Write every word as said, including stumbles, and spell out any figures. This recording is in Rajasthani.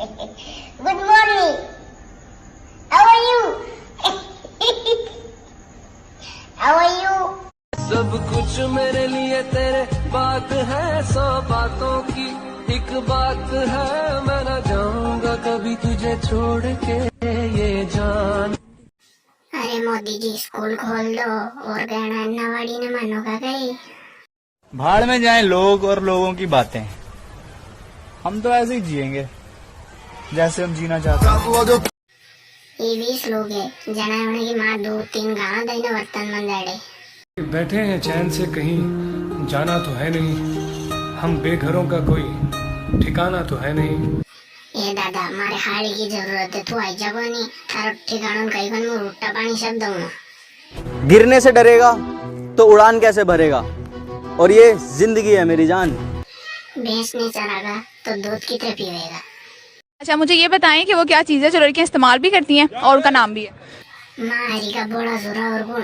Good morning. How are you? How are you? सब कुछ मेरे लिए तेरे बात है, सौ बातों की एक बात है, मैं ना जाऊंगा कभी तुझे छोड़ के ये जान। अरे मोदी जी, स्कूल खोल दो और गहना अन्नावाड़ी ने मानोगा कई? भाड़ में जाएं लोग और लोगों की बातें, हम तो ऐसे ही जिएंगे जैसे हम जीना चाहते हैं। ये बीस लोग है, जना उन्हें की माँ दो तीन गाना दई ने वर्तन मंदाड़े। बैठे हैं चैन से, कहीं जाना तो है नहीं, हम बेघरों का कोई ठिकाना तो है नहीं। ए दादा, मारे हाड़ी की जरूरत है, तू आई जा कोनी, थारो ठिकाणो कई कोनी, मैं रोटा पानी सब दूंगा। गिरने से डरेगा तो उड़ान कैसे भरेगा? और ये जिंदगी है मेरी जान। भैंस नहीं चरागा तो दूध कितने पीवेगा? अच्छा, मुझे ये बताएं कि वो क्या चीज़ है जो लड़कियां इस्तेमाल भी करती हैं और उनका नाम भी है? माँ हरी का बोला जुरा और गुण।